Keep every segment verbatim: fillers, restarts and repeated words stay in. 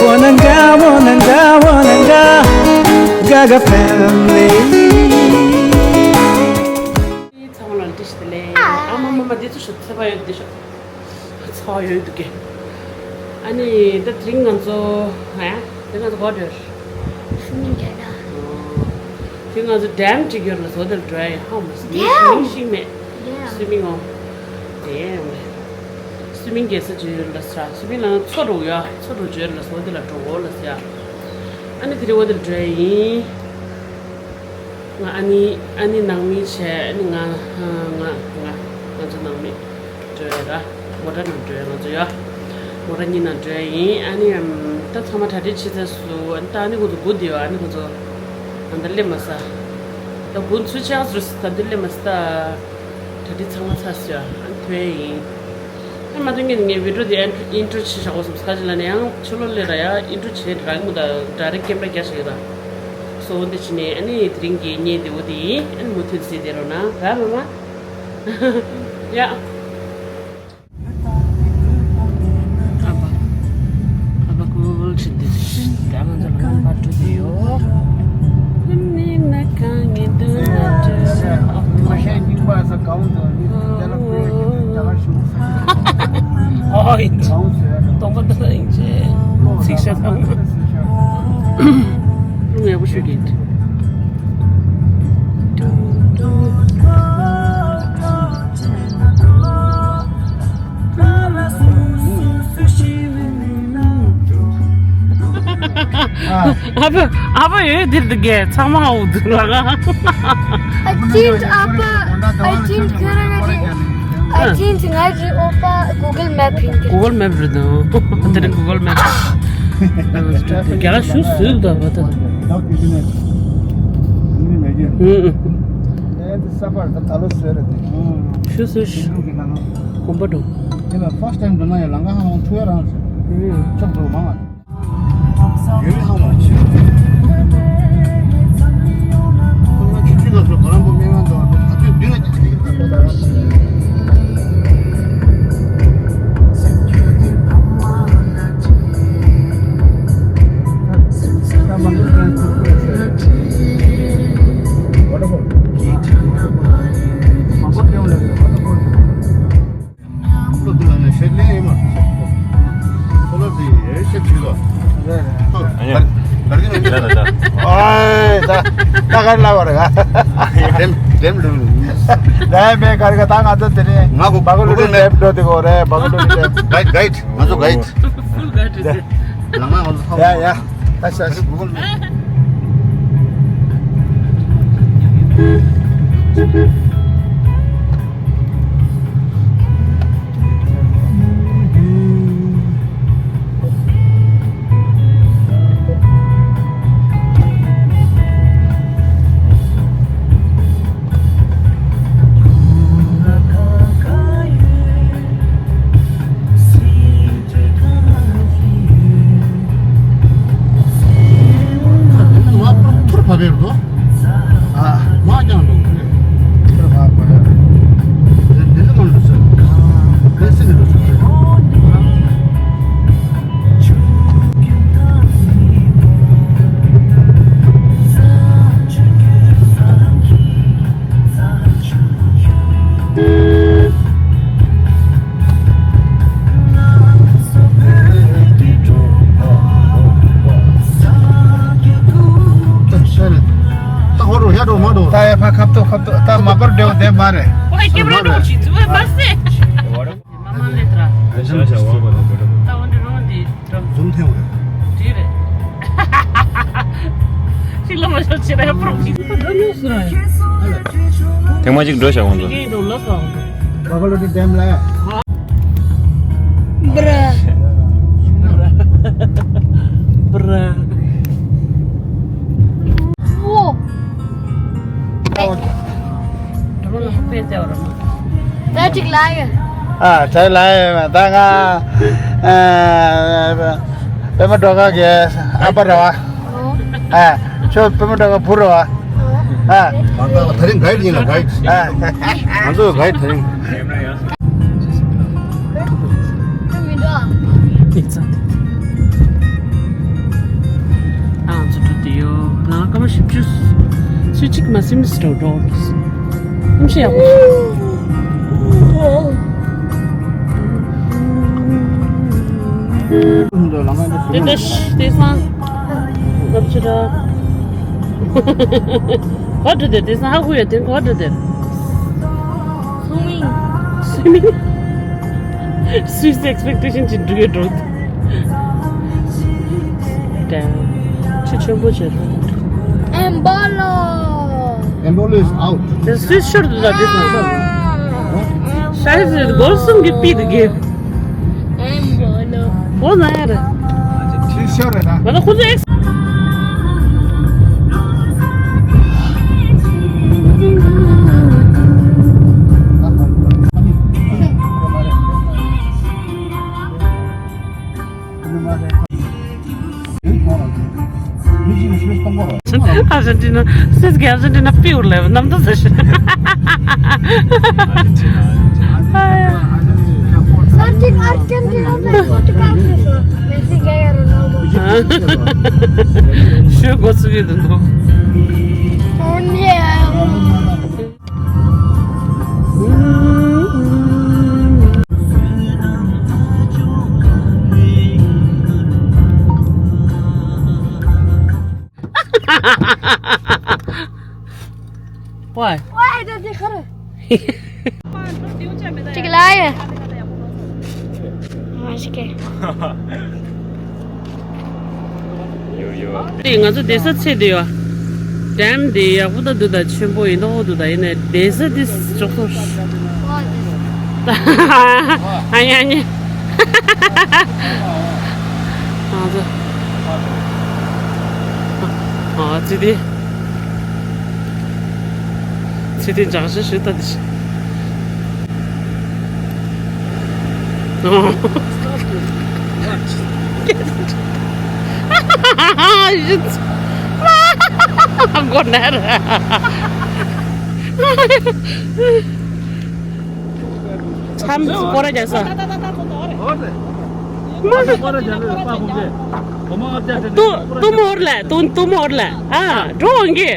Wananga, wananga, wananga, Gaga family. ཚང་མ་ལ་བཀྲ་ཤིས་བདེ་ལེགས། ཨ་མ་མ་མ། འདི་ཚོ་ཤོག་ཚ་བ་ཡོད་འདི་ཤོག་ཚ་བ་ཡོད་འདུག་གས། ཨ་ནི་ད་དེ་རིང་ང་ཚོ་ཨ་དེ་ང་ཚོ་ག་པར་འགྲོ། ཤུ་མིང་རྒྱ་ན། དེ་ང་ཚོ་ཌེམ་ཅིག་ཡོད་ལ་སོ་དེར་འགྲོ་ཡ་ཡིན། ཧ་མ་སི་ཌེམ། ཤུ་མིང་ཤིང་མེད། ཌེམ། སུ་མིང་ཨོ། ཌེམ། སུ་མིང་རྒྱལ་ས་ཅིག་ཡོད་ལ་ས། སུ་མིང་ལ་མཚོ་འགྲོ་ཡ། མཚོ་འགྲོ་བརྗོད་ལ་སོ་དེ་ལ་འགྲོ་འོ་ལ་ས། ཨ་ནི་དེ་རིང་འོ་དེར་འགྲོ་ཡ་ཡིན། ང་ཨ་ནི་ཨ་ནི་ནང་མི་བྱས། ཨ་ནི་ང་ང་ང་ང་ཚོ་ནང་མི་འགྲོ་ཡ་ར། མོ་ཊ་ནང་འགྲོ་ཡ། ང་ཚོ་ཡ་མོ་ཊ་གཉིས་ནང་འགྲོ་ཡ་ཡིན། ཨ་ནི་ཨམ་ད་ཚང་མ་གྲ་སྒྲིག་བྱེད་ཚར་སོང་། ཨ་ནི་ད་ཨ་ནི་ཁོ་ཚོ་སྒུག་བསྡད་ཡོད། ཨ་ནི་ཁོ་ཚོ་ཨ་ད་སླེབས་མ་ས། ད་སྒུག་ཚུལ་ཆགས་སོང་། ད་འདི་སླེབས་མ་ས། ད་གྲ་སྒྲིག་ཚང་མ་ཚར་སོང་། ཨ་ནི་ཐོན་ཡ་ཡིན། ཨ་མ་ཐོན་གྱི་ངས་བི་ཌིའོ་དེ་ཨིན་ཨིན་ཊྲོ་བྱེད་བཞག་གོ་སོང་། ཁ་ཅིག་ལ་ནས་ཡང་ཕྱི་ལོགས་སླེབས་ར་ཡ་ཨིན་ཊྲོ་བྱེད་རག་གི་མི་འདུག་ཌའི་རེག་ཊི་ཀེམ་ར་རྒྱག་བཞག་གི་ར། སོ་འདི་བྱས་ནས་ཨ་ནི་དེ་རིང་གི་བརྙན་དེ་འོ་དེ་ཡིན། ཨ་ནི་མུ་མཐུད་གཟིགས་བསྡད་རོགས་གནང་ར་མ་མ། ཡ། ཨ་ཕ། ཨ་ཕ་ཀུལ་ཕྱིན་ཏེ། ད་ང་ཚོ་ལམ་བར་འགྲོ་གི་ཡོད། ཁོ་ནི་ན་གང་ངེས་འདུན་ན་འདྲ། ཨ་ཕ། ཨོ་ཡིན། སྟོང་པ་འདི་ལ་ཡིན་ཅེས་ཚིག་ཤ་ཚང་མ་ངས་པོ་ཞུ་གི། ཨ་ཕ། ཨ་ཕ་ཡོད་འདིར་འདུག་གས། ཚང་མ་ཧ་འུ་འདུག་ལ་ག I think ཨ་ཕ། I think ཁྱོད་རང་རེད། I think ང་རེད། ཨོ་པ་Google Map ཡིན་གྱི། Google Map རེད་འདུག་འདི་རེད། Google Map། རྒྱ་གར་ཞུ་སུས་འདུག་བ་ད། ཨུ་ཨུ། ཞུ་སུས། གོམ་པ་འགྲོ། ཡིན་ལ་first time འགྲོ་ན་ཡང་ལམ་ཁ་ཧ་ལམ་འཁྲུག་ཡ་རང་རེད། ཨུ། ཆོག་འདུག་མ་མ། ཡུལ་ཧ་མ་ཆེ། ཁོ་ང་ཆུ་ཆུ་ལ་སོགས་བ་རམ་པོ་སྨན་ཁང་དུ་ད་ཚོད་བདུན་ལ་ཅིག་ཅིག་ད་ཁོ་ད། Waterfall། མ་པ་ཀེའུ་ལ་རེད། Waterfall། ལོ་འདི་ལ་ནས་ཤེད་ལེན་ཡིན་མ། ཁོ་ལོ་འདི་ཡེ་ཤེད་བྱུས་ལ། རེད་རེད། ཨ་ནི། གར་གི་ནས་ཡིན་ད་ད། ཨོའི་ད། ད་གར་ལ་བར་ག་ཌེམ་ཌེམ་ལུ། ད་མེ་གར་ག་ད་ང་ཚོ་དེ་ནས་ང་གོ་བ་གོ་ལུ་གུ་གལ་ཌེམ་འགྲོ་དེ་གོ་རེད། བ་གོ་ལུ་གུ་ཌེམ། གའིཌ་གའིཌ་ང་ཚོ་གའིཌ། ཕུལ་གའིཌ་རེད། ལ་ང་ང་ཚོ་ཡ་ཡ། ཨ་ཤ་ཤ། གུ་གལ་མེ། ཐུར་བབས་པའི་རུ། ཨ། མ་ཀྱང་འགྲོ་གི་རེད། ཁྱེད་རང་ཕར་ཕར་ཡ། འདི་འདི་ནི་མ་འགྲོ་ཟེར། གལ་སྲིད་ནི་འགྲོ་ཟེར། ད་ཧོ་རུ་ཡ་འགྲོ་མ་འགྲོ། ད་ཡ་ཕ་ཁབ་ཏོ་ཁབ་ཏོ། ད་མ་པར་འདྲེའོ་དེ་མ་རེད། ཨོ་ཁེ་མ་རེད། འགྲོ་ཅི་ཙུ་མ་སེ། མ་མ་ལེ་ཏྲ། ད་འོན་ཏེ་རོང་འདི་འགྲོ། ཛུམ་ཐེངས་རེད། འདི་རེད། ཤི་ལ་མ་ཤོར་ཆེ་ར་ཡ་པྲོ་མི། ཐེངས་མ་གཅིག་འགྲོ་བྱ་འོང་དུ། ངའི་འགྲོ་ལ་སོང་། བ་ག་ལོ་ཏི་ཌེམ་ལ། Bruh. Bruh. Whoa. ད་ཅིག་ལ་ཡོད། ཨ་ད་ལ་ཡོད་མ་ད་ང་ཨ་པད་མ་སྒྲོལ་དཀར་གྱི་ཨ་ཕ་རེད་བ། ཨ་ཁྱོད་པད་མ་སྒྲོལ་དཀར་བུ་རེད་བ། ཨ་ང་ཚོ་ག་རེ་ཡིན་ལ་ག་རེ། ཨ་ང་ཚོ་ག་རེ་ད་རིང་། ཁྱོད་མི་འགྲོ། ཁྱེད་ཚ། ཞིབ་འཇུག་ཚུལ་གཅིག་མ་སིམ་སི་ཏོ་ཌོར་སེམས་ཤིག་ཡག་པོ། དེ་ད་ཤི་དེ་སང་ལབ་ཆུ་ར། What do they? དེ་སང་ཧ་གོ་ཡོད་དེ། What do they? Swimming. Swimming. Swiss expectation ཅིག་འགྲུབ་ཡོད་འགྲོ། Damn. ཆུ་ཆེན་པོ་བྱས། Embolo. Embolo is out. དེ་སུས་ཤོར་འདུག་ད་དེ་སང་། ཤ་ཡི་སྒོར་གསུམ་གྱི་པི་དུ་གེ། Embolo. འོ་ན་ཡ་རེད། ཆི་ཤོར་རེད་ད། ང་ལ་ཁོ་ཚོ་ཨེགས། Argentina, siz ki Argentina più leva, nam da se. Sarkin Argentina da Portugal se. Messi gaya Ronaldo. Şu gosu bir de. Oh yeah. Why? Why did you cut it? ཅིག་ལ་ཡ། མ་ཞིག་གེ། ཡོ་ཡོ། དེ་ང་ཚོ་བསྡད་ས་ཚེ་འདི་ཡོད། ཌེམ་འདི་ཡག་པོ་ད་འདུག་ད། ཆེན་པོ་ཡིན་མདོག་འདུག་ད། ཡིན་ནའི་བསྡད་ས་འདི་ཅོག་ཙོག་ཨ་ནི་ཨ་ནི། ང་ཚོ། ཨ་ཙི་དེ། ཚེ་འདི་འཇག་ཤ་ཞུ་ད་འདི་ཞིག་ཚམ་སྐོར་ར་རྒྱག་ས། ཏུ་ཏུ་མོར་ལ་ཏུ་ཏུ་མོར་ལ་ཨ་འགྲོ་འོང་གི།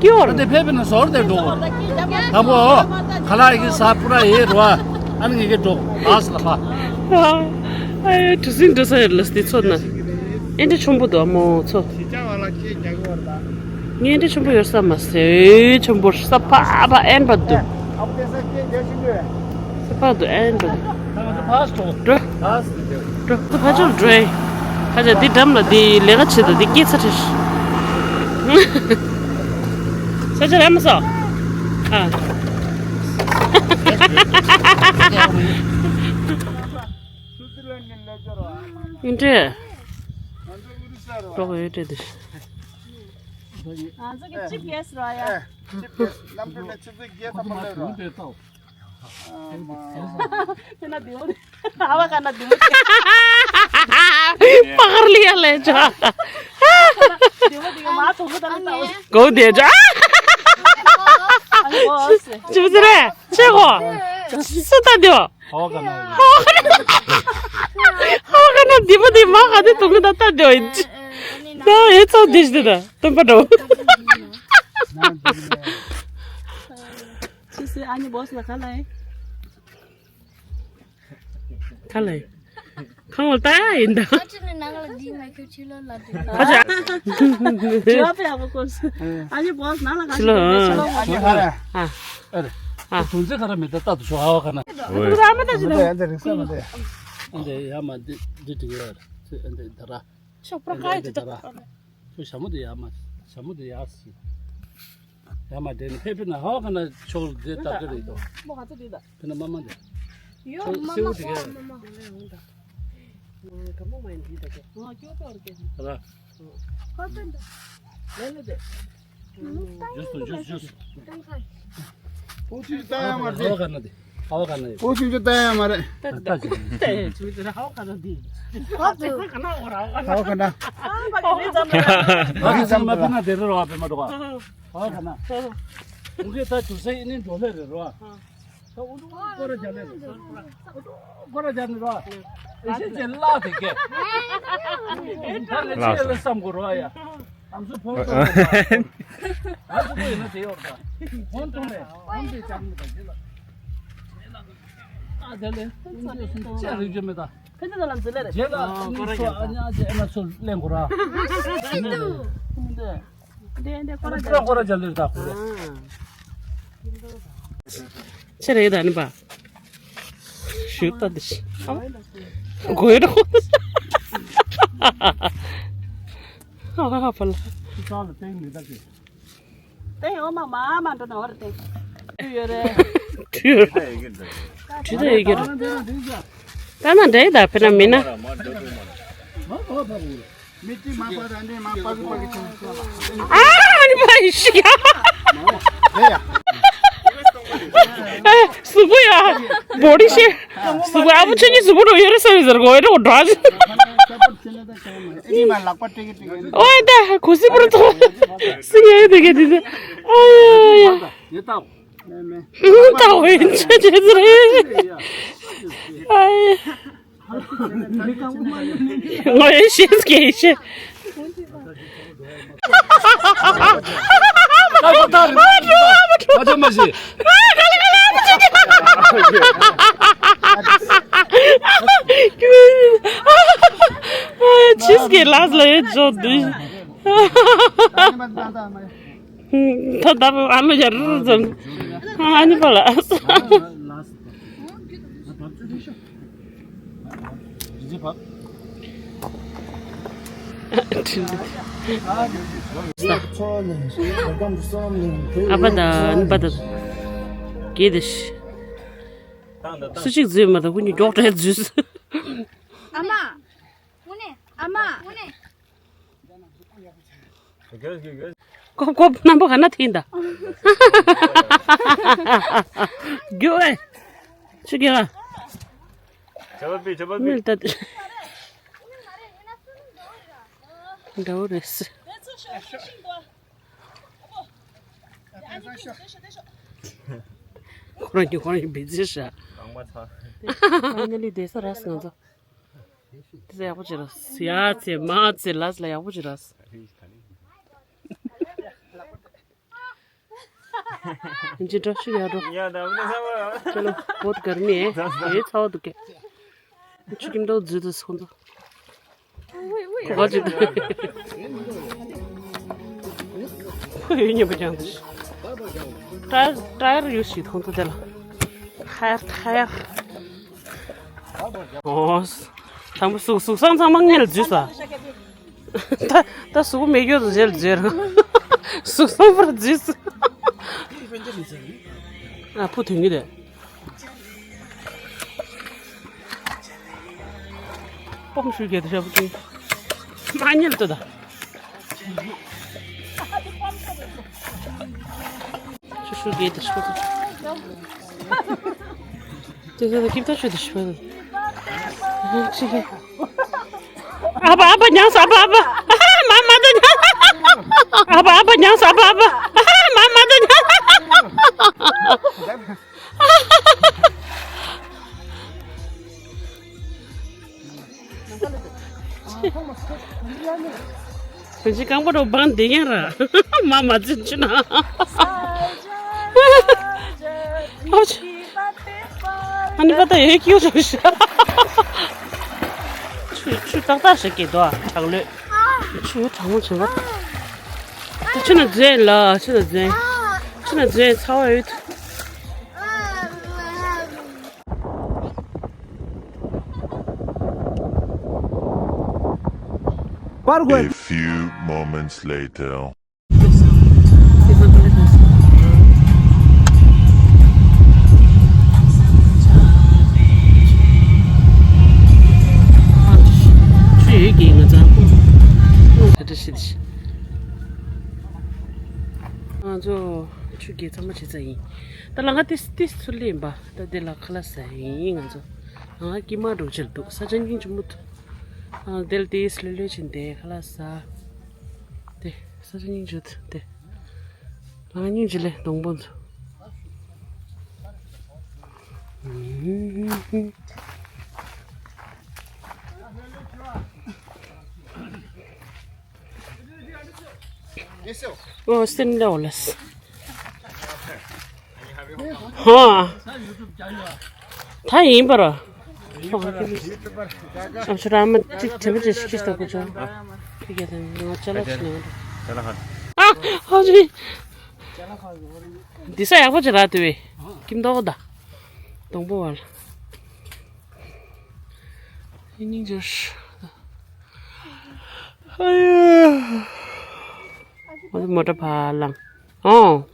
ཀྱོར། ཨ་དེ་ཕེབས་པའི་ན་ཟོར་དེ་འགྲོ། དང་པོ་ཁ་ལག་གི་ས་པུ་ར་ཡེ་རོ། ཨ་ནི་ངེད་ཀྱི་འགྲོ་ཨ་སི་ལ་ཕ། ཨ་གྲུ་གཟིངས་འགྲོ་ས་ཡོད་ལ་སྟེ་ཚོ་ན། ཨེ་འདྲ་ཆེན་པོ་འདུག་མོ་ཚོ། ངས་འདྲ་ཆེན་པོ་ཡོད་ས་མ་ཟད་ཆེན་པོ་ས་ཕ་ཕ་ཨེན་པ་འདུག་ས་ཕ་འདུག་ཨེན་པ་འདུག་འགྲོ། འགྲོ། ཚོ་ཕ་ཆོར་འགྲོ། ཁ་ཆ་འདི་འགྲམ་ལ་འདི་ལས་ཀ་བྱེད་དང་འདི་སྐྱེས་ཚར་ཧྲིལ། ས་ཆ་ར་མ་སོ། ཨ། ཨིན་ཏྲེ། ཏོག་ཡོད་ཏྲེ་འདི། ང་ཚོ་གི་ཅིབ་གེས་ར་ཡ། ཅིབ་གེས་གནམ་གྲུ་ནས་ཆུ་ཚོད་བརྒྱད་ཙམ་པ་སླེབས་ར། དེ་ན་དེ་མོ་དེ། ཨ་བ་ཀ་ན་དེ་མོ་དེ། པ་གར་ལི་ཡ་ལེ་ཅོ། དེ་མོ་དེ་མ་ཐུག་གི་ད་ལ་ད། གོ་དེ་ཅོ། ཨ་ནི་གོ་སེ། ཅི་བཟེ་རེ་ཆེ་གོ། སུ་ད་དེ་བ། ཧ་བ་ཀ་ན། ཧ་བ་ཀ་ན་དེ་མོ་དེ་མ་ག་དེ་ཐུག་གི་ད་ད་དེ་བ་ཡིན། ད་ཡེ་ཚོ་དེ་ཞི་དེ་ད་སྟོན་པ་འགྲོ། ཆི་སི་ཨ་ནི་བོས་ལ་ག་ལ་ཡིན། ག་ལ་ཡིན། ཁང་བ་ལྟ་ཡ་ཡིན་ད། ཨ་ཅི་ནི་ནང་ལ་འདི་ང་ཁྱོད་ཕྱི་ལོགས་ལ་འདི། ཨ་ཅག་ཇོ་བོ་ཡག་པོ་སྐོར་སོང་། ཨ་ནི་བོས་ནང་ལ་ག་ཕྱི་ལོགས། ཕྱི་ལོགས། ཨ་ནི་ག་རེ། ཨ། ཨ་རེ། ཨ། དུང་རྩེ་ག་རེ་མེད་ད་ལྟ་དུ་ཤོག་ཨ་བ་ག་ན། དུང་རྩེ་ཨ་མ་ད་ཅི་ད། ཨ་འདི་རིག་ས་མ་དེ། ཨ་འདི་ཡ་མ་འདི་འདི་འགྲིག་ཡོད་རེད། ཨ་འདི་ད་ར། ཤོག་པྲ་ཀ་ཡི་ད་ར། ཁྱོད་ཞྭ་མོ་དེ་ཡར་མ། ཞྭ་མོ་དེ་ཡར་སི། ཡར་མ་དེ་ནི་ཕེ་ཕེ་ན་ཧ་བ་ཁ་ན་ཕྱོགས་དེ་ལྟ་གི་རེད་དོ། མོ་ག་ཚོད་དེ་ད། ཕེ་ན་མ་མ་དེ། ཡོ་མ་མ་སེའུ་དེ་ག་མ་མ། ག་མོ་མ་ཡིན་དེ་ད་ག་ང་ཀྱོ་ཀྱོ་ར་གེ། ར། ཁ་ཏན་ད། ལེ་ལེ་དེ། ཇུས་སུ་ཇུས་ཇུས། ཏན་ཁ། པོ་ཆུ་ལྟ་ཡ་མ་རེད། ཧ་བ་ཁ་ན་དེ། ཧ་བ་ཁ་ན་དེ། པོ་ཆུ་ལྟ་ཡ་མ་རེད། ད་ད་ཅི། ད་ཅི་མི་ཚེ་ཧ་བ་ཁ་ན་དེ། ཧ་བ་ཁ་ན་འོ་ར་ཧ་བ་ཁ་ན། ཧ་བ་ཁ་ན། ང་གི་ཚང་མ་ཕེ་ན་དེ་རེད་རོ་བ་ཕེ་མ་འགྲོ་བ། ཧ་བ་ཁ་ན། ཁོང་གིས་ད་དུ་ས་ཡིན་ནི་འགྲོ་ལེ་རེད་རོ་བ། ད་འུ་ཚོ་སྐོར་ར་རྒྱག་ལེ་རེད། འུ་ཚོ་སྐོར་ར་རྒྱག་ནི་རོ་བ། ཨེ་ཤེས་ཅན་ལག་དེ་སྐད། ད་ལེ་ཅི་ལ་བསམ་དགོས་རོ་བ་ཡ། ཨམ་སྲུ་ཕོན་ཐོགས་པ། ཨམ་སྲུ་ཕོ་ཡིན་ན་དེ་ཡོད་ད། ཕོན་ཐོགས་ནས་ཨམ་དེ་ཅག་མི་ད་རྗེས་ལ། ཨ་དེ་ལས་ཀུན་སྤྱོད་སུམ་ཅག་རིག་རྒྱུ་མི་ད། ཁ་ཅི་ད་ལ་འཛི་ལེ་རེད། རྗེས་ལ་ཨ་ནི་ཚོ་ཨ་ནི་ཨ་ཅེ་ཨ་ན་ཚོ་ལེན་གོ་ར། འདི་འདི་ཀོ་ར་ཀོ་ར་ཀོ་ར་ཇལ་ལེ་རེད་ད་ཁོ་རེ། ཆེ་རེད་ད་ནི་པ། ཞུ་ད་འདི་ཤི། གོས་རོ། ཨ་ཧ་པ་ལ། ཏེ་ཡོ་མ་མ་མ་འགྲོ་ན་བར་ཏེ། ཡོ་རེ། ཁྲུ་ད་ཡོད་ཀྱི་རེད། ད་ན་འདྲེ་ད་ཕེ་ན་མི་ན། མི་ཏི་མ་པ་ར་ནི་མ་པ་གི་པ་གི་ཆུང་ཆུང་ལ། ཨ་ནི་པ་ཡི་ཤི་ཡ། སུ་བུ་ཡ། བོ་ཌི་ཤེ། སུ་བུ་ཨ་བུ་ཆུ་ནི་སུ་བུ་རོ་ཡོ་རེ་སོ་ཡི་ཟེར་གོ་ཡོ་རེ་འོ་འདྲ། ཨ་ནི་མ་ལག་པ་ཏྲིག་ཏྲིག་ཡིན། ཨོ་ད་ཁུ་སི་པུར་ཐོ། སི་ངེ་དེ་གེ་དེ་དེ། ཨ་ཡ་ཡ། ད་འོ་ཡིན་ཆ་ཆེ་ཟེར། ཨ་ཡ། ངོ་ཡ་ཤེས་ཀྱི་ཤེས། ད་ཁོ་ད་རེད། ད་ཅམ་མ་ཤེས། ཆིས་ཀྱི་ལགས་ལ་ཡོད་ཆོག་འདི། ད་ད་ཨ་མ་ཡར་ཙམ། ཨ་ནི་པ་ལ། ཨ་པ་ད་ཨ་ནི་པ་ད། གེ་དེ་ཤི། སུ་ཞིག་འཛུལ་མ་ད་ཁུ་ཉི་མགྱོགས་དྲགས་འཛུལ། ཨ་མ། ཨ་མ། ཀོབ་ཀོབ་རྣམ་པ་ག་ན་ཐིན་ད། རྒྱུ་ཨེ། ཆུ་རྒྱ་ག་ཆ་བ་པི་ཆ་བ་པི། མིལ་ད། འདྲ་བོ་རེད། ཁོ་རང་གི་ཁོ་རང་གི་བི་ཛི་ཤ། ཕ་ནི་ལི་བསྡད་ས་ར་སི་ང་ཚོ། དེ་ཚོ་ཡག་པོ་བྱེད་ར། ཡ་ཚེ་མ་ཚེ་ལ་ལ་ཡག་པོ་བྱེད་ར། འཇིགས་སྐྲག་ཤུགས་ཡར་འགྲོ། चलो बहुत गर्मी है। ये ཚ་བ་འདུག་གས། ཆུ་ཁྱིམ་དུ་འཛུལ་དུས་ཁོང་ཚོ། ཁོ་ག་ཅིག་ཁོ་ཡོད་ཉན་པ་ཀྱང་འདུག་ཀྲ་ཀྲ་ཡར་ཡོད་ཤིག་ཁོང་ཚོ་དེ་ལ། ཧར་ཐར། ཨོ། དང་པོ་གཟུགས་གཟུགས་བཟང་ཚང་མ་ངལ་འཛུལ་ས། ད་ད་གཟུགས་པོ་མེད་རྒྱུ་དང་ཞལ་འཛེར། གཟུགས་བཟང་པར་འཛུལ་ས། ཨ་ཕུ་ཐོན་གྱི་རེད། པོམ་ཤུ་གེ་དེ་ཤ་བུ་ཀིང་། མ་ཉལ་ཏོ་ད། ཤུ་ཤུ་གེ་དེ་ཤོ་ཏོ། དེ་ད་ཀིབ་ཏ་ཤོ་དེ་ཤོ་ཏོ། ཨ་བ་ཨ་བ་ཉང་ས་ཨ་བ་ཨ་བ། མ་མ་ད་ཉང་། ཨ་བ་ཨ་བ་ཉང་ས་ཨ་བ་ཨ་བ། མ་མ་ད་ཉང་། དོན་ཆེན་རྐང་པ་རུ་བང་དེ་ཡང་ར། མ་མ་ཚུན་ཆུ་ན། ཨ་ནི་པ་ད་ཡེ་ཀྱུ་རུ་ཤ། ཆུ་ཆུ་ཏག་ཏག་ཞིག་གི་དོ་གྲང་ལོས། ཆུ་གྲང་མོ་བྱེད་པ། ད་ཆུ་ན་འཛེན་ལ་ཆུ་ན་འཛེན། ཆུ་ན་འཛེན་ཚ་བ་ཡོད། A few moments later. ཆུ་ཡོད་ཀྱི་ང་ཚང་ཁོང་ད་ལྟ་ཤི་ཤི། ང་ཚོ་ཆུ་རྐྱལ་ཚང་མ་བྱེད་ཚར་ཡིན། ད་ལ་ང་ཏིས་ཏིས་ཚུར་ལེན་པ། ད་དེ་ལ་ཁ་ལག་ཟ་ཡིན་ང་ཚོ། ང་ཀྱི་མ་འགྲོ་ཕྱིར་འདུག་ས་ཆ་སྙིང་རྗེ་མོ་འདུག་ཨ་དེ་ལ་དེ་སི་ལེ་ལེ་ཕྱིན་དེ་ཁ་ལག་ཟ། དེ་ས་ཆ་སྙིང་རྗེ་འདུག་དེ། ང་སྙིང་རྗེ་ལེ་སྡོང་པོ་ཚོ། ཨོ་སེམས་ལ་འོ་ལས། ཧོ། ད་ཡིན་པར། ཨ་ཆུ་ར་མ་ཅིག་དྲན་པ་ཅིག་ཤིག་ཤིག་ལྟ་དགོས་ཆོག་ཁྱི་སྐད་དང་ང་ཅ་ལག་ཅིག་ནང་། ཨ་ཧོ་ཅི། འདི་ས་ཡག་པོ་ཅིག་རག་འདུག་བས། ཁྱིམ་ཐོག་ད། སྡོང་པོ་བ་ལ། ཡིན་ཉིན་ཅིག་ཨ་ཡ། ང་ཚོ་མོ་ཊ་ཕར་ལངས། ཨོ།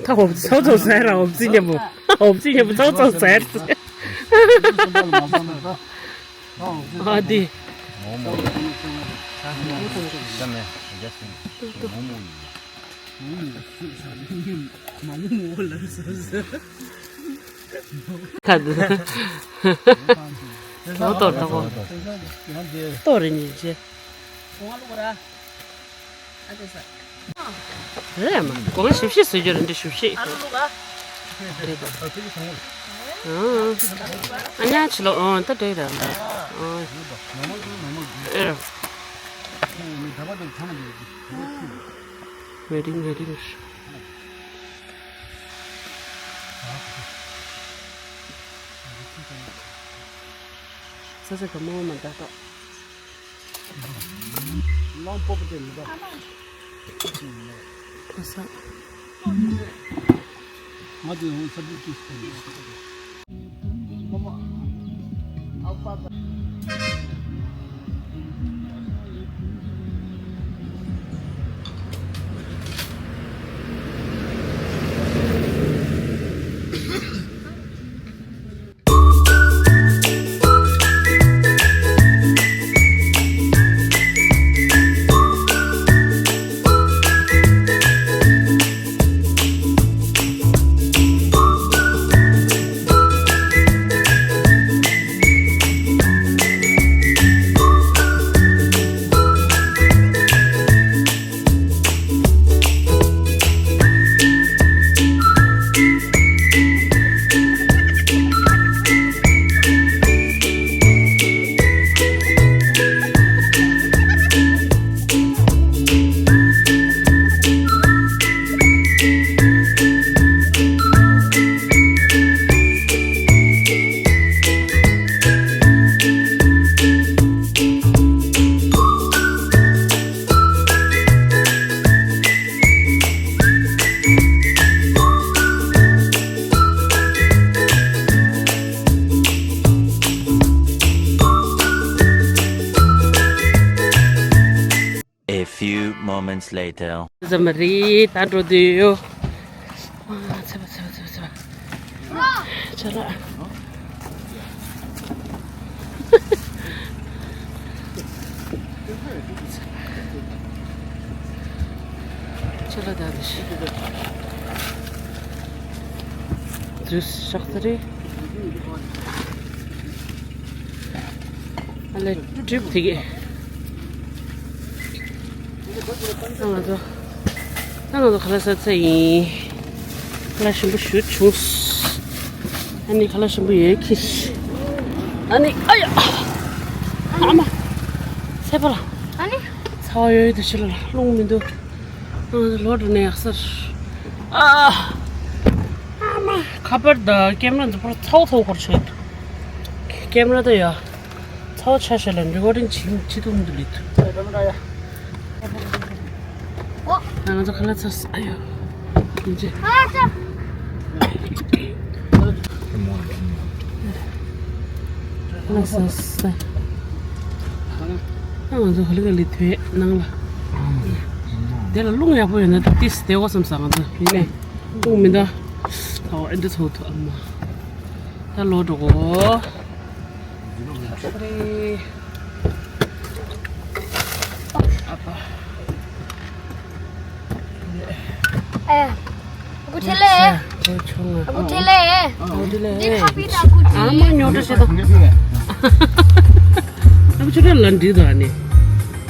ད་འོབ་ཚོ་ཚོ་ཟེར་ར། འོབ་ཚི་མཉམ་པོ། འོབ་ཚི་མཉམ་པོ་ཚོ་ཚོ་ཟེར། ཨ་དི། ཨ་མོ། ད་མེད། རྒྱ་སེ། མོ་མོ་ཡིན། མ་མོ་མོ་ལ་སོ་སོ། ཁ་དུ། ལོ་ཏོར་ཏོ་གོ། ཏོ་རེ་ཉིན་ཅེ། རེད་མ། གོང་ཞིབ་ཤིག་བཟོ་རྒྱུ་རེད་འདྲ་ཞིབ་ཤིག་ཨ་ལུ་ལུ་ག་རེད་དོ། ཨ་ཉ་ཆི་ལོ་ཨོ་ད་འདྲ་རེད་འདྲ། ཨོ། ཨེ། Waiting, waiting. ས་ས་ག་མོ་མ་འདྲ་ཏོ། ལོང་པོ་པོ་དེ་མི་འདྲ། ཁ་ས། ང་དེ་ཧོན་ས་བུ་ཏུ་སྟེ། A few moments later. ཛམ་རི་ད་འགྲོ་དུས་ཡོ། ཨ་ཚེ་བ་ཚེ་བ་ཚེ་བ་ཚེ་བ། ཅ་ལག་ཅ་ལག་ད་འདི་ཞིག་ཇུས་ཤག་ཚ་རེད། ཨ་ལས་གྲིབ་དེ་གས། ད་ང་ཚོ་ད་ང་ཚོ་ཁ་ལག་ཟ་ཚར་ཡིན། ཁ་ལག་ཞིམ་པོ་ཞིག་བྱུང་། ཨ་ནི་ཁ་ལག་ཞིམ་པོ་ཡོད་ཁི། ཨ་ནི་ཨ་ཡ། ཨ་མ། ཚད་པ་ལ། ཨ་ནི། ཚ་བ་ཡོད་ཡོད་དུ་ཕྱི་ལ་རླུང་མི་འདུག་ང་ཚོ་ལོག་འགྲོ་ནས་ཡག་ས་རེད། ཨ། ཨ་མ། ཁ་པར་དང་ཀེམ་ར་འདི་པར་ཚ་བོ་ཚ་བོ་འཁོར་བྱོས། ཀེམ་ར་ད་ཡ། ཚ་བོ་ཆ་ཤས་ལ་རི་ཀོར་ཌིང་བྱེད་བྱེད་ཐུབ་མི་འདུག་ལིད། ཨ་ང་ཚོ་ཁ་ལག་ཚར་སོང་། ཨ་ཡོ། ཡིན་ཅི། ཁ་ལག་ཚར་སོང་། ཨ་ང་ཚོ་ཧ་ལི་ག་ལི་ཐོས་ནང་ལ། དེ་ལ་རླུང་ཡག་པོ་ཡོད་ན་ཏིས་བསྡད་དགོས་བསམ་ས། ང་ཚོ་ཡིན་ནས་རླུང་མི་འདུག་ད་འོ་ཨེ་འདྲ་ཚོགས་ཐུག་ཨ་མ། ད་ལོག་འགྲོ་གོ། ཨ་ཕ། ཨ། ཨ་ཁུ་ཁྲེ་ལེ། ཨ་ཁུ་ཁྲེ་ལེ། འདི་ཁ་པི་ད་ཁུ་ཁྲེ་ལེ། ཨ་མ་ཉོ་འདྲ་བྱེད་དང་། ཨ་ཁུ་ཁྲེ་ལེ་ལ་འདྲི་དང་ཨ་ནི།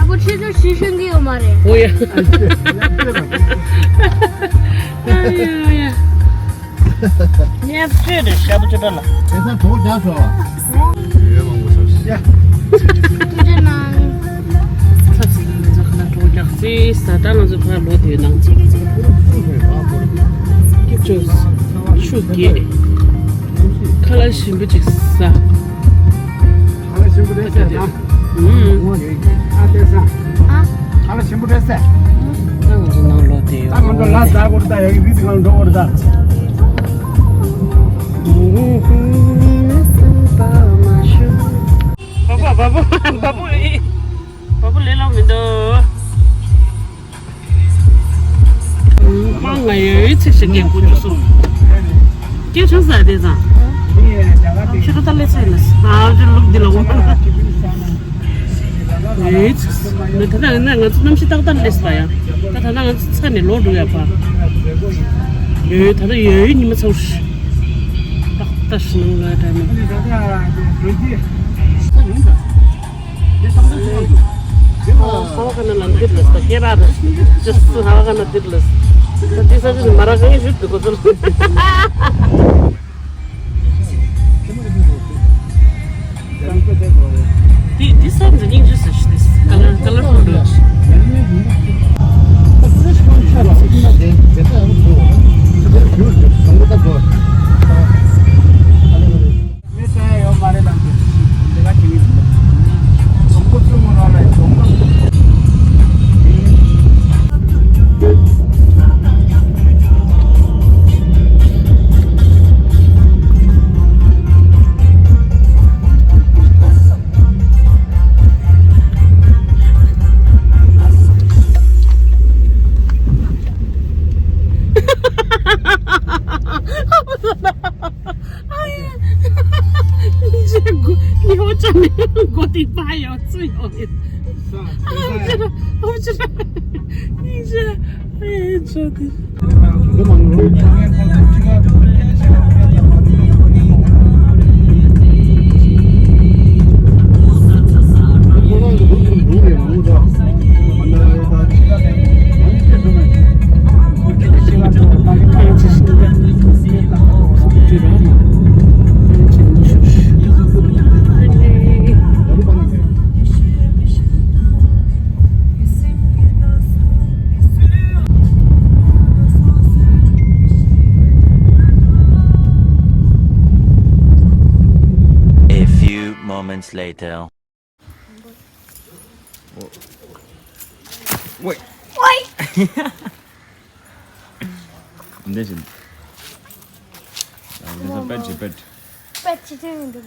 ཨ་ཁུ་ཁྱེད་ཚོ་ཞིག་ཤོད་ཀྱི་ཡོད་མ་རེད། ཨོ་ཡ། ཨ་ཡ་ཡ། ཉེར་སྤྱོད་རེད་ཤ་བུ་ཆུ་ཏྲ་ལ། དེང་སང་གྲོགས་རྒྱག་ཐུབ་བ། ཡོད་མང་པོ་ཟ། ཡ། ཐུགས་རྗེ་གནང་། ཚ་ཚ་ཚ་ཁ་ན་གྲོགས་རྒྱག་ཚེ་ས་ད་ང་ཚོ་ཕར་ལོག་དེ་ནང་ཚེ། སྐྱིད་ཆུ། ཆུ་རྒྱས། ཁ་ལག་ཞིམ་པོ་ཅིག་ཟ། ཁ་ལག་ཞིམ་པོ་རེད་ཟེར་ན། ཨུམ། ཨ་དེ་ས། ཨ། ཁ་ལག་ཞིམ་པོ་རེད་ཟེར། ད་ང་ཚོ་ནང་ལོག་དེ་ཡོད། ད་ང་ཚོ་ལ་ཟ་དགོས་རེད། ད་ཡ་གི་རི་དེ་གང་འགྲོ་དགོས་རེད་ད། བ་བུ་བ་བུ་བ་བུ་ཨེ། བ་བུ་ལས་སླ་མི་འདུག་མ་ང་ཡོད་ཚིག་ཞིག་སྐད་དགོས་རྒྱུ་སོང་། སྐད་ཆུང་ཟ་དེ་ཙང་། ཕྱི་དྲོ་ད་ལས་ཚེ་ལ་ཨ་ཅོ་ལུག་འདི་ལ་འོང་། ཡོད་ཚིག་ནི་ད་ལྟ་ང་ཚོ་གནམ་གཤིས་ཏག་ཏག་སླེབས་པ་ཡ། ད་ད་ལྟ་ང་ཚོ་ཚ་ནས་ལོག་འགྲོ་ཡ་པ། ཡོད་ད་ལྟ་ཡོད་ཉི་མ་ཚ་བོ་ཞིག་ཏག་ཏག་ཞིག་ནང་ལ་དྲན་ནས། ཨོ་ཧ་ག་ན་ལ་འདིར་ལས་ད་ཁྱེད་རང་རེད། ཅི་སུ་ཧ་ག་ན་འདིར་ལས། ད་འདི་ས་ཆུ་ནི་མ་ར་གང་ཞུ་འདུག་གོ་ཚོར། འདི་འདི་ས་འདི་སྙིང་རྗེ་ས་ཞིག་འདི་ཀ་ལར་ཀ་ལར་ཕུལ་འདུག་མི་ས་ཡ་ཡོད་མ་རེད་དམ་དེ། དེ་ག་དེ་ནི་ལོང་པོ་བཙུན་མོ་རང་ལ་ཡོད་ལོང་པོ། ཉེ་བོ་ཅན་ནི་མགོ་དེ་པ་ཡོད་ཚུལ་ཡོད་རེད། ཨ་ཅེ་ར་ཨ་ཅེ་ར་ཉེ་ཅེ་ཨེ་ཅོ་དེ། A few moments later. Wait. Wait. འདི་བཞིན། འདི་བཞིན་པད་ཅི་པད། པད་ཅི་དེ་མི་འདུག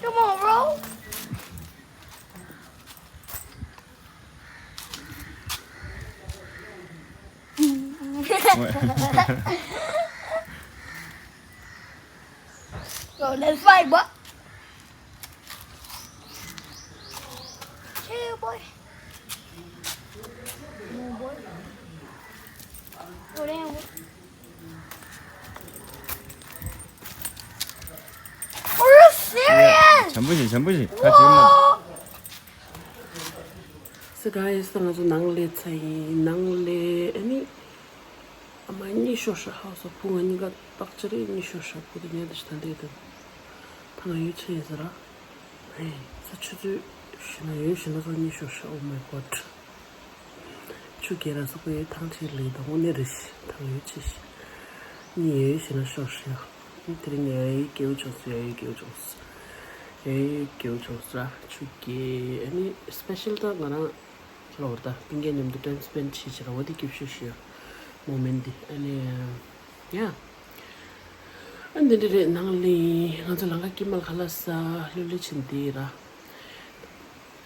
Come on, bro. Bro, let's fight, bro. Chill, boy. No, boy. Go down, boy. Are you serious? བྱམས་པོ་བྱེད། བྱམས་པོ་བྱེད། ཁ་ཆེ་མ། Whoa. So guys, ད་ང་ཚོ་ནང་ལས་ཚར་ཡིན། ནང་ལས་ཨ་ནི་ཨ་མ་གཉིད་ཤོར་ཤག་ཧའོ་སོ་བུ་ང་གཉིས་ཀ་བརྟག་དཔྱད་རེད། གཉིད་ཤོར་ཤག་བུ་དེ་ཉལ་དུ་ཞིག་ད་འདས་དུ་ད་ང་ཡོད་ཆེ་ཡིན་ཟེར་ར། ཧེ་ས་ཆུ་ཚོད་བཞི་ན་ཡོད་བཞི་ན་ཚོ་གཉིད་ཤོར་ཤག Oh my God. ཆུ་རྒྱལ་ར་སོག་པོའི་ཐང་ཆེན་ལས་དང་དངོས་གནས་རེ་ཞིག་ཐང་ཡོད་ཆེ་ཞིག་གཉིད་ཡོད་བཞི་ན་ཤོར་ཤག་དེ་རིང་ཡ་ཡི་སྐྱེའུ་བྱུང་སོང་། ཡ་ཡི་སྐྱེའུ་བྱུང་སོང་། ཡ་ཡི་སྐྱེའུ་བྱུང་སོང་ར། ཆུ་རྒྱལ་ཨ་ནི་སྤེ་ཤལ་ད་ང་རང་ལོར་ད་སྤུན་ཀྱག་མཉམ་དུ་time spend བྱེད་བྱེད་ར་བ་དེ་སྐྱིད་ཤོས་ཤོས་moment འདི་ཨ་ནི་ཡ། ཨ་འདི་འདྲ་རེད། ནང་ལས་ང་ཚོ་ལང་ཀ་སྐྱིད་མལ་ཁ་ལག་ཟ་ལྷོད་ལྷོད་ཕྱིན་དེ་ར།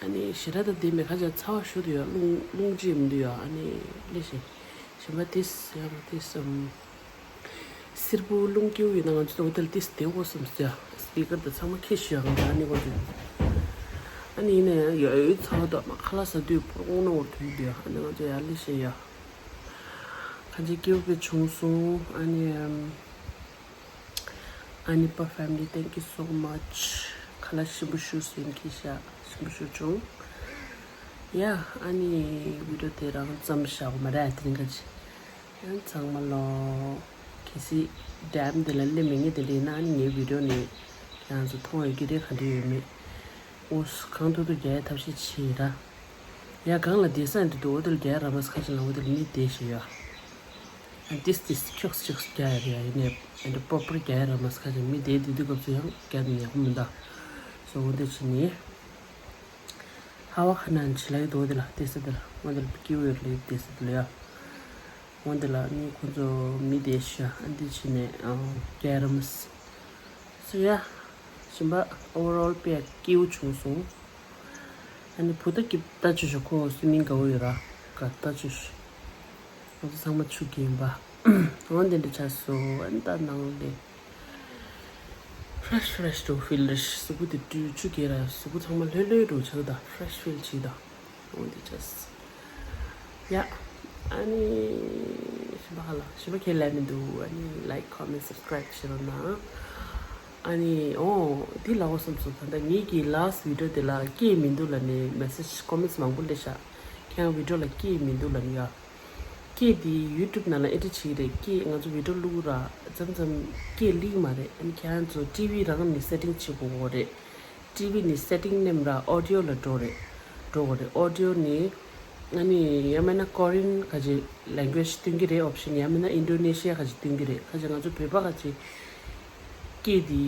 ཨ་ནི་ཞེ་དྲག་ད་དེ་མེད་ཁ་ཅིག་ཚ་བ་ཞུ་དུ་ཡོད། རླུང་རླུང་ཅིག་མི་འདུག་ཡོད། ཨ་ནི་ལས་ཞེ་ཞེ་མ་དེས་ཡང་དེས་ཨམ། སེར་པོ་རླུང་སྐྱེའུ་ཡིན་ན་ང་ཚོ་ཨོ་ཏལ་དེས་དེ་འོ་སམ་ཟེར། སི་པི་ཀར་དང་ཚང་མ་ཁྱེར་ཞུ་ཡང་ད་ཨ་ནི་འོ་དེ། ཨ་ནི་ཡིན་ན་ཡང་ཡོད་ཡོད་ཚ་བ་དང་མ་ཁ་ལག་ཟ་དུས་ཕོར་ཀོང་ན་འོར་དུས་དེ་ཨ་ནི་ང་ཚོ་ཡར་ལས་ཞེ་ཡ། ཁ་ཅིག་སྐྱེའུ་དཔེ་བྱུང་སོང་། ཨ་ནི་ཨམ། ཨ་ནི་པ་family, thank you so much. ཁ་ ལ་ཞིམ་པོ་ཞུ་སུན་གྱི་ཤ་ཞིམ་པོ་ཞུ་བྱུང་། ཡ། ཨ་ནི་བི་ཌིའོ་དེ་རང་ཙམ་བཞག་མ་རེད་དེ་རིང་ག་ཅི། ཡང་ཚང་མ་ལོ། གལ་སྲིད་ཌེམ་དེ་ལ་སླེབས་མེད་ངེས་དེ་འདྲ་ཡིན་ན་ཨ་ནི་ངའི་བི་ཌིའོ་ནི་ཁྱེད་རང་ཚོ་མཐོང་ཡོད་ཀྱི་རེད་ག་འདྲ་ཡོད་མེད། ཨོ་གང་ཐུབ་ཐུབ་རྒྱག་ཡ་ཐབས་ཤེས་བྱེད་ར། ཡ་གང་ལ་བསྡད་ས་འདི་འདུག་ཨོ་དེ་ལ་རྒྱག་ཡ་ར་མ་ས་ཁ་ཅིག་ལ་ཨོ་དེ་ལ་མི་བསྡད་ཤེས་ཡོད། ཨ་ཏིས་ཏིས་ཁྱོགས་ཁྱོགས་རྒྱག་ཡ་རེད་ཡ་ཡིན་ནའི་ཨ་འདྲ་པོ་པོར་རྒྱག་ཡ་ར་མ་ས་ཁ་ཅིག་མི་བསྡད་དེ་དུས་སྐབས་སུ་ཡང་རྒྱག་ནས་ཡག་པོ་མི་འདུག་སོ་ཨོ་དེ་བྱས་ནས། ཧ་བ་ཁ་ན་ཆི་ལ་ཡི་དོ་དེ་ལ་དེ་ས་དེ་ལ་ང་དེ་ལ་ཀིའུ་ཡོད་ལ་ཡི་དེ་ས་དེ་ལ་ཡ། ང་དེ་ལ་ནི་ཁོ་ཚོ་མི་དེ་ཤ་ཨ་འདི་ཆི་ནས་ཨ་རྒྱ་རམ་སི་སུ་ཡ། ཞིམ་པ་ཨོ་ཝར་ཨོལ་པེ་ཀིའུ་བྱུང་སོང་། ཨ་ནི་བུ་ད་ཀི་ད་ཆུ་ཞོ་ཁོ་སུ་མིང་ག་བོ་ཡོད་ར་ག་ད་ཆུ་ཞོ། ང་ཚོ་ཚང་མ་ཆུ་གིན་པ། ང་དེ་འདྲ་ཆ་སོ་ཨ་ནི་ད་ནང་ལས། Fresh fresh to feel གཟུགས་པོ་དེ་དུས་ཆུ་རྐྱལ་ར་གཟུགས་པོ་ཚང་མ་ལྷོད་ལྷོད་འགྲོ་ཆགས་ད་fresh feel བྱེད་ད། འོ་འདི་ཅེས། ཡ། ཨ་ནི། ཞིམ་པ་ཧ་ལ་ཞིམ་པ་ཁས་ལེན་མི་འདུག་ཨ་ནི་like comment subscribe བྱེད་རོགས་གནང་། ཨ་ནི་ཨོ་འདི་ལ་འོ་བསམ་སོང་ད་ལྟ་ངེད་ཀྱི་last video དེ་ལ་སྐད་མི་འདུག་ལ་ནི་message comments མང་པོ་སླེབས་ཤག་ཁྱེད་རང་video ལ་སྐད་མི་འདུག་ལ་ནི་ཡ། སྐད་དེ་YouTube ནང་ལ་edit བྱེད་ཀྱི་རེད། སྐད་ང་ཚོ་video བླུག་ར་མཚམས་མཚམས་སྐད་ལེགས་མ་རེད། ཨ་ནི་ཁྱེད་རང་ཚོ་TV རང་ནས་setting བྱེད་དགོས་གོ་རེད། TV ནས་setting མནན་ར་audio ལ་འགྲོ་རེད། འགྲོ་གོ་རེད། audio ནས་ཨ་ནི་ཡང་མིན་ན་Korean ག་ཅིག་language སྟོན་གྱི་རེད། option ཡང་མིན་ན་Indonesia ག་ཅིག་སྟོན་གྱི་རེད། ག་ཅིག་ང་ཚོ་བོད་པ་ག་ཅིག་སྐད་དེ་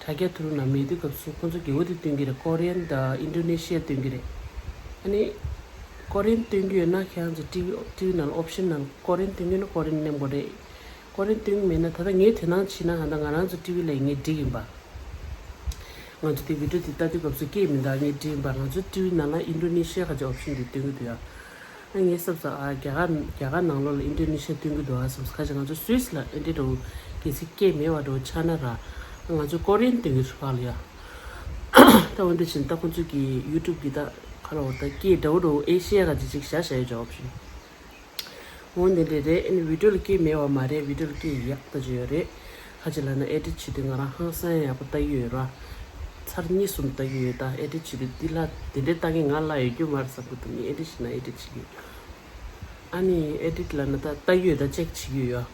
དྲ་རྒྱ་ཐུར་ན་མེད་དུས་སྐབས་སུ་ཁོང་ཚོ་རྒྱལ་པོ་དེ་སྟོན་གྱི་རེད། Korean དང་Indonesia སྟོན་གྱི་རེད། ཨ་ནི་Korean སྟོན་གྱི་ཡོད་ན་ཁྱེད་རང་ཚོ་TV TV ནང་option ནང་Korean སྟོན་གྱི་ཡོད་ན་Korean མནན་དགོས་རེད། Korean སྟོན་གྱི་མེད་ན་ད་ལྟ་ངས་དེ་ནང་བྱས་ན་ད་ལྟ་ང་རང་ཚོ་TV ལ་ངས་འགྲིག་ཡིན་པ། ང་ཚོ་དེ་video དེ་ལྟ་དུས་སྐབས་སུ་སྐད་མི་འདུག་ངས་འགྲིག་ཡིན་པ། ང་ཚོ་TV ནང་ལ་Indonesia ག་ཅིག་option དེ་སྟོན་གྱི་འདུག་ཡ། ཨ་ངས་བསམ་ས་ཨ་རྒྱ་གར་རྒྱ་གར་ནང་ལོགས་ལ་Indonesia སྟོན་གྱི་འདུག་ཨ་བསམ་ས། ཁ་ཅིག་ང་ཚོ་Swiss ལ་ཨེ་འདྲ་འགྲོ་གལ་སྲིད་སྐད་མེད་པ་འགྲོ་ཆགས་ན་ར་ང་ཚོ་Korean སྟོན་གྱི་རེད་ལ་ཡ། ད་འོན་ཏེ་བྱིན་ད་ཁོང་ཚོ་གི་YouTube གི་ད་ཁ་ལ་འོ་ད་སྐད་འདྲ་བོ་འགྲོ་Asia ག་ཅིག་ཅིག་བཞག་བཞག་ཡོད་ཅོག་བཞིན། འོ་འདི་འདྲ་རེད། ཨ་ནི་video ལ་སྐད་མེད་པ་མ་རེད། video ལ་སྐད་ཡག་ད་ཅིག་ཡོད་རེད། ཁ་ཅིག་ལ་ན་edit བྱེད་དུས་ང་རང་ཧང་སང་ཡག་པོ་ལྟ་གི་ཡོད་ར། ཚར་གཉིས་གསུམ་ལྟ་གི་ཡོད་ད། edit བྱེད་དུས་འདི་ལ་དེ་འདྲའི་ལྟ་གི་ང་ལ་ཡོད་རྒྱུ་མ་རེད་བསམ་གི་འདུག་ངས་edit བྱེད་ན་edit བྱེད་ཀྱི་ཡོད། ཨ་ནི་edit ལ་ན་ད་ལྟ་གི་ཡོད་ད་check བྱེད་ཀྱི་ཡོད།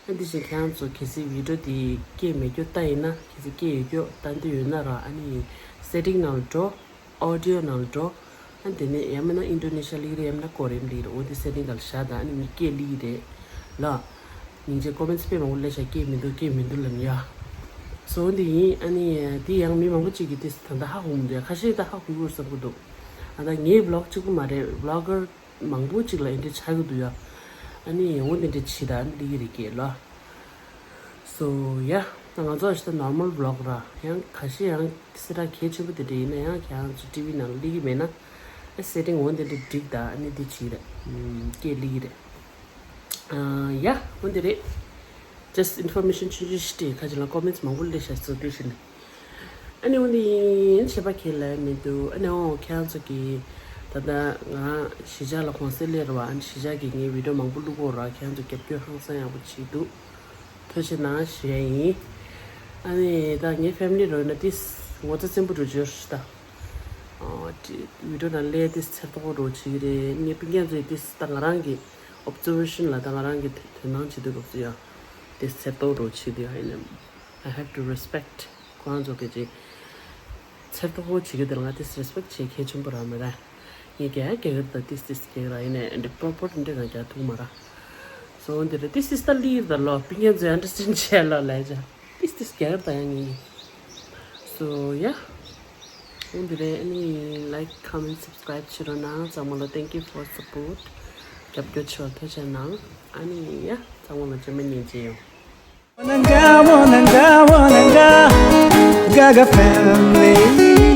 ཨ་འདི་བཞིན་ཁྱེད་རང་ཚོ་གལ་སྲིད་video དེ་སྐད་མེད་རྒྱུ་ལྟ་ཡིན་ན་གལ་སྲིད་སྐད་ཡོད་རྒྱུ་ལྟ་འདོད་ཡོད་ན་ར་ཨ་ནི་setting ནང་ལ་འགྲོ། audio ནང་ལ་འགྲོ། ཨ་དེ་ནས་ཡང་མིན་ན་Indonesia སླེབས་རེད། ཡང་མིན་ན་Korean སླེབས་རེད། འོ་དེ་setting ག་ལ་བཞག་དང་ཨ་ནི་མི་སྐད་སླེབས་རེད་ལ། སྙིང་རྗེ་comments དཔེ་མང་པོ་སླེབས་ཤག་སྐད་མི་འདུག་སྐད་མི་འདུག་ལབ་ནི་ཡ། སོ་འོ་འདི་ཡིན། ཨ་ནི་དེ་ཡང་མི་མང་པོ་ཅིག་གིས་དེ་ད་ལྟ་ཧ་གོ་མི་འདུག་ཡ། ཁ་ཤས་ད་ཧ་གོ་གི་རེད་བསམ་གི་འདུག་ཨ་ད་ངའི་vlog གཅིག་པུ་མ་རེད། vlogger མང་པོ་ཅིག་ལ་འདི་འདྲ་ཆགས་ཀྱི་འདུག་ཡ། ཨ་ནི་འོ་འདི་འདྲ་བྱེད་དང་སླེབས་ཀྱི་རེད་སྐད་ལ། So yeah ང་ཚོ་ཨ་ཤི་ད་normal vlog ར་ཡང་ཁ་ཤས་ཡང་སེ་ར་གལ་ཆེན་པོ་དེ་འདྲ་ཡིན་ན་ཡང་ཁྱེད་རང་ཚོ་TV ནང་སླེབས་ཀྱི་མེད་ན་ཨ་setting འོ་འདི་འདྲ་འགྲིག་ད་ཨ་ནི་འདི་བྱེད་རེད། ཨམ་སྐད་སླེབས་ཀྱི་རེད། ཨ་yeah འོ་འདི་རེད། Just information ཆུང་ཆུང་ཞིག་སྤྲད། ཁ་ཅིག་ལ་comments མང་པོ་སླེབས་ཤག་སོ་དེ་བཞིན། ཨ་ནི་འོ་འདི་ཡིན། བྱས་པ་ཁས་ལེན་མི་འདུག་ཨ་ནི་འོ་ཁྱེད་རང་ཚོ་གི་ད་ལྟ་ང་རང་གཞིས་ཆགས་ལ་གུང་སེང་སླེབས་རེད་བ། ཨ་ནི་གཞིས་ཆགས་ཀྱི་ངའི་video མང་པོ་བླུག་གོ་ར་ཁྱེད་རང་ཚོ་རྒྱབ་སྐྱོར་ཧང་སང་ཡག་པོ་བྱེད་འདུག་ཐུགས་རྗེ་གནང་ཞུ་ཡ་ཡིན། ཨ་ནི་ད་ངའི་family རོ་ན་ཏིས་ངོ་ཚ་ཚན་པོ་འགྲོ་བཅོས་ཤི་ད། video ནང་སླེབས་ཏིས་ཚེར་ཏོག་རོ་བྱེད་ཀྱི་རེད། ངའི་སྤུན་ཀྱག་ཚོས་ཏིས་ད་ང་རང་གི་observation ལ་ད་ང་རང་གི་དོ་སྣང་བྱེད་དུས་སྐབས་སུ་ཡང་ཏིས་ཚེར་ཏོག་རོ་བྱེད་དུས་ཡང་ཡིན་ནམ། I have to respect ཁོ་རང་ཚོ་གི་ཅིག་ཚེར་ཏོག་བྱེད་ཀྱི་དེ་ལ་ང་ཏིས་respect བྱེད་གལ་ཆེན་པོ་རང་མ་རེད། ངས་རྒྱག་རྒྱག་གི་རེད་ད་ཏིས་ཏིས་རྒྱག་གི་ར་ཡིན་ནའི་འདི་proper འདི་ང་རྒྱག་ཐུབ་མ་ར། So འདི་རེད་ཏིས་ཏིས་ད་ལིར་ད་ལོ་སྤུན་ཀྱག་ཚོས་understand བྱས་ལོ་ལས་ཅ་ཏིས་ཏིས་རྒྱག་གི་རེད་ད་ཡང་ངས། So yeah འདི་རེད། ཨ་ནི་like comment subscribe བྱེད་རོགས་གནང་། ཚང་མ་ལ་thank you for support རྒྱབ་སྐྱོར་བྱས་པར་ཐུགས་རྗེ་གནང་། ཨ་ནི་yeah ཚང་མ་ལ་རྗེས་མ་ཉིན་མཇལ་ཡོང་། Wananga, wananga, wananga, Gaga family.